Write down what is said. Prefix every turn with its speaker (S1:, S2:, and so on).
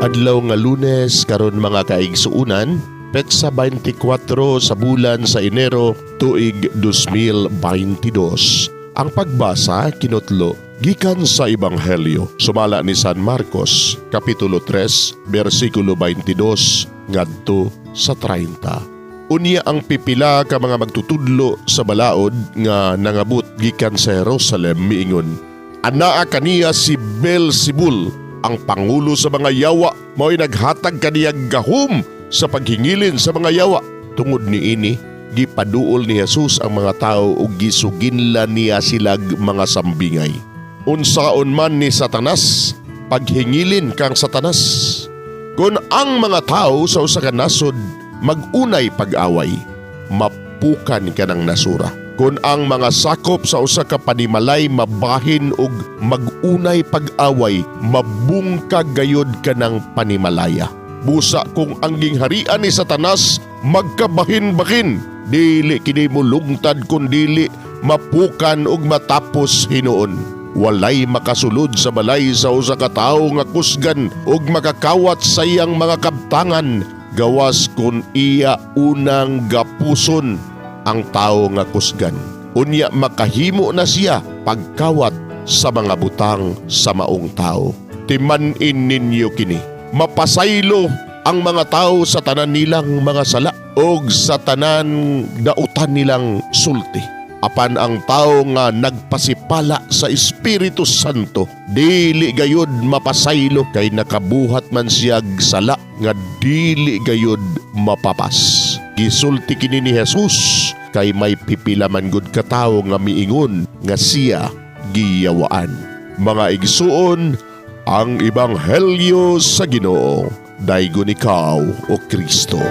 S1: Adlaw nga Lunes karon, mga kaigsuunan, petsa 24 sa bulan sa Enero, tuig 2022. Ang pagbasa kinutlo gikan sa Ebanghelyo sumala ni San Marcos, kapitulo 3, bersikulo 22 ngadto sa 30. Unya ang pipila ka mga magtutudlo sa balaod nga nangabot gikan sa Jerusalem miingon, "Anaa kaniya si Beelzebul, ang pangulo sa mga yawa, mao'y naghatag kaniyang gahom sa paghingilin sa mga yawa." Tungod niini, gipaduol ni Jesus ang mga tao ug gisuginlan niya silag mga sambingay. "Unsaon man ni Satanas paghingilin kang Satanas? Kung ang mga tao sa usa ka nasod mag-unay pag-away, mapukan kanang nasura. Kung ang mga sakop sa usa ka panimalay mabahin og mag-unay pag-away, mabungkag gayod kanang panimalaya. Busa kung ang gingharian ni Satanas magkabahin-bahin, dili kini molungtad kun dili mapukan ug matapos hinuon. Walay makasulod sa balay sa usa ka tawo nga kusgan ug makakawat sa iyang mga kabtangan gawas kung iya unang gapuson ang tawo nga kusgan. Unya makahimo na siya pagkawat sa mga butang sa maong tao. Timan-in ninyo kini. Mapasaylo ang mga tao sa tanan nilang mga sala og sa tanan dautan nilang sulti. Apan ang tao nga nagpasipala sa Espiritu Santo, dili gayud mapasaylo kay nakabuhat man siyag sala nga dili gayud mapapas." Gisulti kini ni Jesus kay may pipila man gud ka tawo nga miingon nga siya giyawaan. Mga igsuon, ang Ebanghelyo sa Ginoo. Daygon ikaw, o Kristo.